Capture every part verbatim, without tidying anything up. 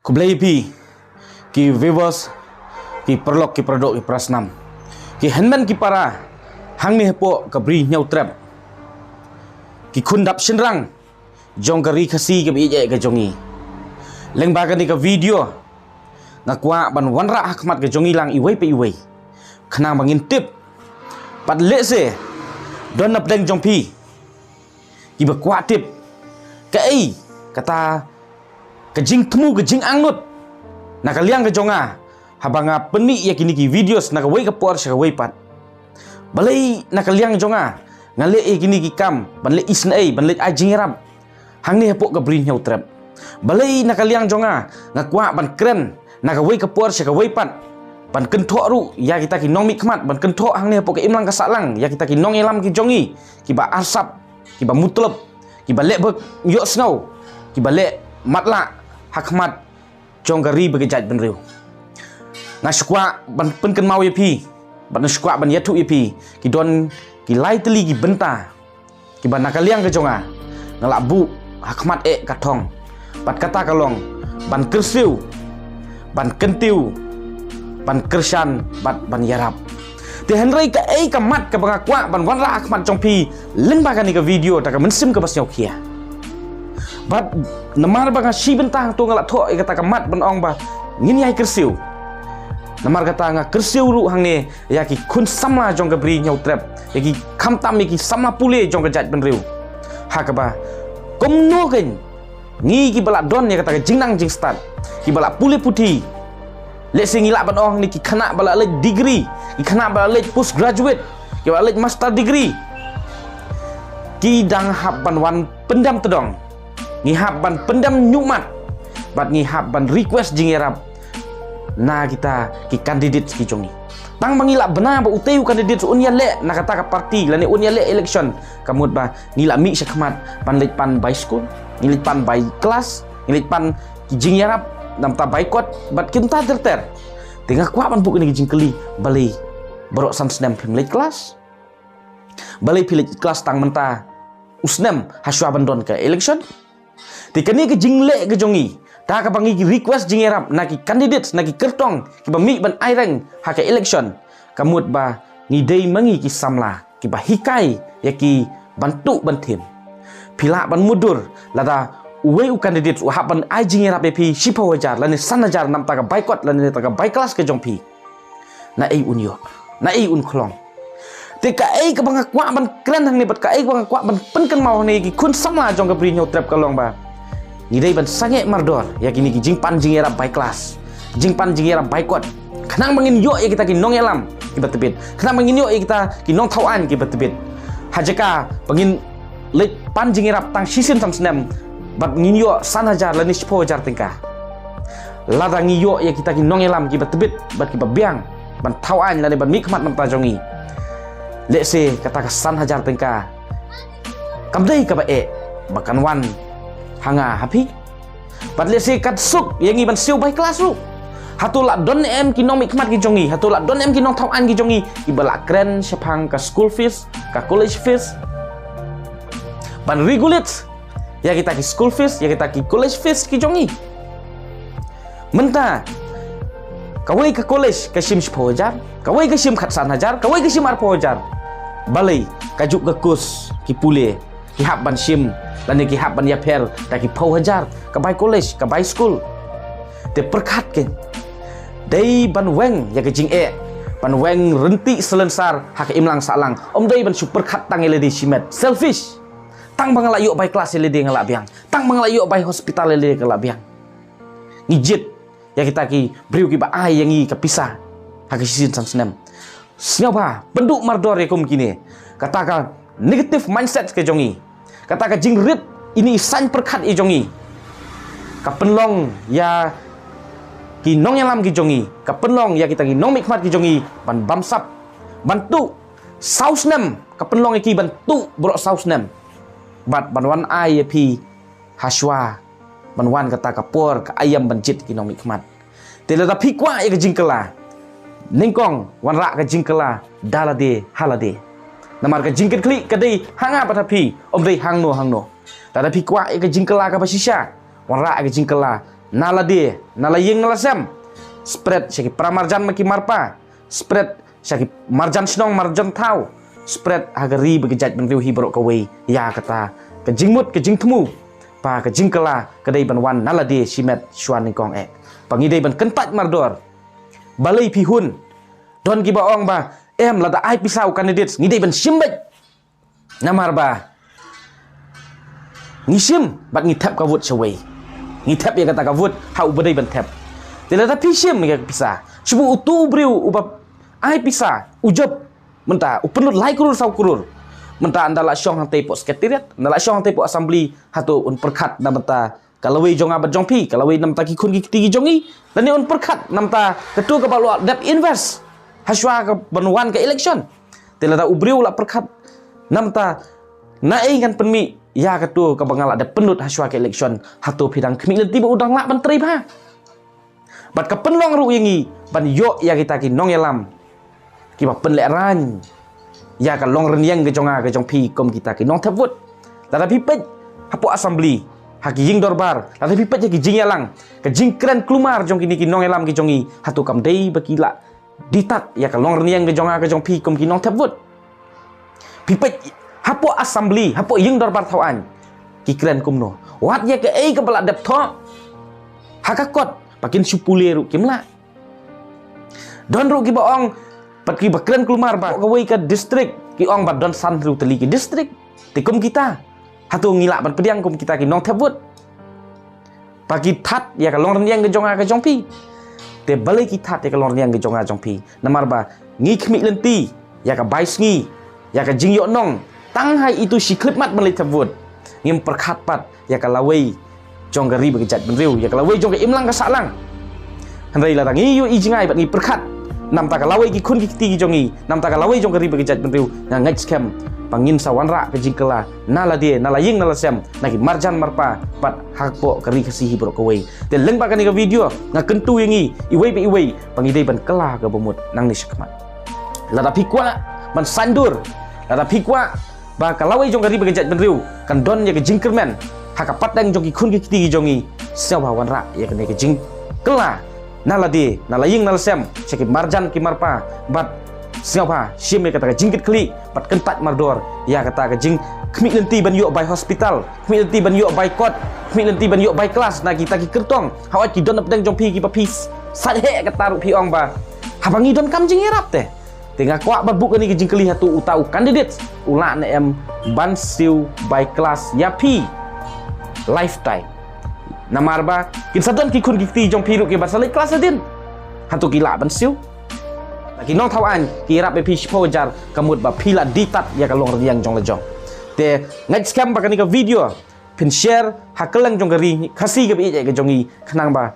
Khublei phi ki viewers, ki paralok, ki paradok, ki parasnam, ki hynmen ki para hangne hapoh ka Bri Hynñiewtrep, ki khun dap shynrang jong ka ri Khasi kaba ïeit ka jong ngi. Lyngba kane ka video nga kwah ban wanrah ha khmat ka jong ngi lang iwei pa iwei, khnang ba ngin tip. Pat lehse don na pdeng jong phi kiba kwah tip kaei kata ka jingthmu, ka jingangnud na ka liang ka jong nga haba nga pynmih ïa kine ki videos na kawei ka por sha kawei pat. Balei na ka liang jong nga nga leh ïa kine ki kam ban leh isynei, ban leh ai jingïarap hangne hapoh ka Bri Hynñiewtrep? Balei na ka liang jong nga nga kwah ban kren na kawei ka por sha kawei pat, ban kynthoh ruh ïa kita ki nongmihkhmat, ban kynthoh hangne hapoh ka imlang ka sahlang ïa kita ki nongïalam ki jong ngi kiba arsap, kiba mutlop, kiba leh ba ïohsngew, kiba leh matlah ha khmat jong ka ri bad ka jaitbynriew? Nga shu kwah ban pynkynmaw ïa phi, bad nga shu kwah ban ïathuh ïa phi, ki don ki lai tylli ki bynta kiba na ka liang ka jong nga nga la buh ha khmat eh ka thong, bad kata ka long ban kyrsiew, ban kyntiew, ban kyrshan bad ban ïarap. Te hynrei kaei ka mat kaba nga kwah ban wanrah ha khmat jong phi lyngba kane ka video da ka mynsiem kaba sngewkhia? Bad namar ba nga shi bynta hangto nga la thoh ïa kata ka mat ban ong ba ngin ïai kyrsiew. Namar kata nga kyrsiew ruh hangne ïa ki khun samla jong ka Bri Hynñiewtrep, ïa ki, khamtam ïa ki samla pule jong ka jaitbynriew, ha kaba kumno kein ngi kiba la don ïa kata ka jingnang jingstad, kiba la pule puthi, lehse ngi lah ban ong hangne ki khynnah ba la leit degree, ki khynnah ba la leit postgraduate, kiba la leit master degree, ki dang hap ban wan pyndem tdong, ngi hap ban pyndem ñiuhmat, bad ngi hap ban request jingïarap na kita ki candidate ki jong ngi. Tang ba ngi lah bna ba utei u candidate un ïaleh na kata ka party lane un ïaleh election, ka mut ba ngi lah mih sha khmat ban leit pan bai skul, ngi leit pan bai klas, ngi leit pan ki jingïarap namar ta bai kot bad ki bynta ter ter. Te nga kwah ban buh kane ka jingkylli, balei baroh san snem phim leit klas? Balei phi leit klas tang mynta u snem ha shuwa ban don ka election? Te kane ka jingleh ka jong ngi, ta kaba ngi request jingïarap na ki candidate, na ki kyrtong kiba mih ban aireng ha ka election, ka mut ba ngi dei ma ngi ki samla kiba hikai ïa ki ban tuh ban thim. Phi lah ban mutdur lada uwei u candidate u hap ban ai jingïarap ïa phi shiphew hajar lane san hajar namar ta ka bai kot lane ta ka bai klas ka jong phi. Na ei un ïoh, na ei un khlong? Te kaei kaba nga kwah ban kren hangne bad kaei kaba nga kwah ban pynkynmaw hangne ki khun samla jong ka Bri Hynñiewtrep ka long ba ngi dei ban sangeh mardor ïa kine ki jingpan jingïarap bai klas, jingpan jingïarap bai kot, khnang ba ngin ïoh ïa kita ki nongïalam kiba tbit, khnang ba ngin ïoh ïa kita ki nongthaw aiñ kiba tbit. Ha jaka ba ngin leit pan jingïarap tang shisien san snem bad ngin ïoh san hajar lane shiphew hajar tyngka. Lada ngi ïoh ïa kita ki nongïalam kiba tbit bad kiba biang ban thaw aiñ lane ban mihkhmat namar ta jong ngi, lehse kata ka san hajar tyngka kam dei kaba eh ba kan wan ha nga ha phi. Bad lehse kat suk ïa ngi ban siew bai klas ruh. Hato lah don em ki nongmihkhmat ki jong ngi, hato lah don em ki nongthaw aiñ ki jong ngi kiba lah kren shaphang ka school fees, ka college fees, ban regulate ïa kita ki school fees, ïa kita ki college fees ki jong ngi? Mynta kawei ka college ka shim shiphew hajar, kawei ka shim khatsan hajar, kawei ka shim arphew hajar. Balei kajuh ka course ki pule ki hap ban shim lane ki hap ban ïapher da ki phew hajar ka bai college, ka bai school? Te pyrkhat kein, dei ban weng ïa ka jingeh, ban weng rynti salonsar ha ka imlang sahlang. Ym dei ban shu pyrkhat tang ïa lade shimet, selfish. Tang ba nga lah ïoh bai klas ïa lade nga lah biang, tang ba nga lah ïoh bai hospital ïa lade nga lah biang. Ngi jied ïa kita ki briew kiba ai ïa ngi ka pisa ha ka shisien san snem. Sngewbha pynduh mardor ïa kum kine. Kata ka negative mindset ka jong ngi, kata ka jingrit ine i saiñ pyrkhat i jong ngi, ka pynlong ïa ki nongïalam ki jong ngi, ka pynlong ïa kita ki nongmihkhmat ki jong ngi ban bamsap, ban tuh saw snem, ka pynlong ïa ki ban tuh baroh saw snem. Bad ban wan ai ïa phi ha shuwa ban wan kata ka por ka aïam ban jied ki nongmihkhmat. Te lada phi kwah ïa ka jingkylla, nyngkong wanrah ka jingkylla da lade ha lade. Namar ka jingkitkhlieh ka dei ha nga bad ha phi, ym dei hangno hangno. Lada phi kwah ïa ka jingkylla kaba shisha, wanrah ïa ka jingkylla na lade, na la ïing na la sem. Spread sha ki para marjan ma ki marpa. Spread sha ki marjan shnong marjan thaw. Spread ha ka ri bad ka jaitbynriew hi baroh kawei ïa kata ka jingmut ka jingthmu ba ka jingkylla ka dei ban wan na lade shimet shuwa nyngkong eh. Ba ngi dei ban kyntait mardor. Balei phi hun? Don kiba ong ba em, lada ai pisa u candidate ngi dei ban shim beit. Namar ba ngi shim bad ngi thep ka vote shawei. Ngi thep ïa kata ka vote ha uba dei ban thep. Te lada phi shim ïa ka pisa, shu buh utu u briew uba ai pisa, u jop, mynta u pynlut lai klur saw klur. Mynta ynda la shong hangtei poh Secretariat, ynda la shong hangtei poh Assembly, hato un pyrkhat na bynta ka lawei jong nga bad jong phi, ka lawei na bynta ki khun ki kti ki jong ngi? Lane un pyrkhat na bynta katu kaba la dep invest ha shuwa ka ban wan ka election? Te lada u briew la pyrkhat na bynta naei ngan pynmih ïa katu kaba nga la dep pynlut ha shuwa ka election, hato phi dang khmih lynti ba u dang lah ban trei bha? Bad ka pynlong ruh ïa ngi ban ïoh ïa kita ki nongïalam kiba pynlehrain ïa ka longrynïeng ka jong nga ka jong phi kum kita ki nongthep vote. Lada phi peit hapoh Assembly, ha ki ïing dorbar, lada phi peit ha ki jingïalang, ka jingkren kulmar jong kine ki nongïalam ki jong ngi, hato kam dei ba ki la ditat ïa ka longrynïeng ka jong nga ka jong phi kum ki nongthep vote? Phi peit hapoh Assembly, hapoh ïing dorbar thaw aiñ, ki kren kumno? Wat ïa kaei kaba la dep thoh ha ka kot ba kin shu pule ruh kim lah. Don ruh kiba ong, pat kiba kren kulmar ba kawei ka district ki ong ba don san hynriew tylli ki district. Te kum kita, hato ngi lah ban pdiang kum kita ki nongthep vote ba ki that ïa ka longrynïeng ka jong nga ka jong phi? Te balei ki that ïa ka longrynïeng ka jong nga jong phi? Namar ba ngi khmih lynti ïa ka bai sngi, ïa ka jingïohnong, tang ha itu shi khyllipmat ban leit thep vote. Ngim pyrkhat pat ïa ka lawei jong ka ri bad ka jaitbynriew, ïa ka lawei jong ka imlang ka sahlang. Hynrei lada ngi ïohi jngai bad ngi pyrkhat na bynta ka lawei ki khun ki kti ki jong ngi, na bynta ka lawei jong ka ri bad ka jaitbynriew, nga ngeit skhem ba ngin sa wanrah ka jingkylla na lade, na la ïing na la sem, na ki marjan marpa bad hapoh ka ri Khasi hi baroh kawei. Te lyngba kane ka video nga kyntu ïa ngi iwei pa iwei ba ngi dei ban kylla kaba mut nangne shakhmat. Lada phi kwah ban saiñdur, lada phi kwah ba ka lawei jong ka ri bad ka jaitbynriew kan don ïa ka jingkyrmen ha ka pateng jong ki khun ki kti ki jong ngi, sngewbha wanrah ïa kane ka jingkylla na lade, na la ïing na la sem, sha ki marjan ki marpa, bad sngewbha shim ïa kata ka jingkitkhlieh bad kyntait mardor ïa kata ka jingkhmih lynti ban ïoh bai hospital, khmih lynti ban ïoh bai kot, khmih lynti ban ïoh bai klas na kita ki kyrtong. Hawai ki don na pdeng jong phi kiba phi sait heh, kata ruh phi ong ba haba ngi donkam jingïarap te. Te nga kwah ban buh kane ka jingkylli, hato uta u candidate u lah ne em ban siew bai klas ïa phi lifetime? Namar ba kin sa don ki khun ki kti jong phi ruh kiba sa leit klas hadien. Hato ki lah ban siew? Ki nongthaw aiñ ki ïarap ïa phi shiphew hajar ka mut ba phi la ditat ïa ka longrynïeng jong la jong. Te ngeit skhem ba kane ka video phin share ha kylleng jong ka ri Khasi kaba ïeit ka jong ngi, khnang ba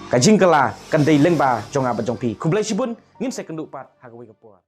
ka jingkylla kan dei lyngba jong nga bad jong phi. Khublei shibun, ngin sa ïakynduh pat ha kawei ka por.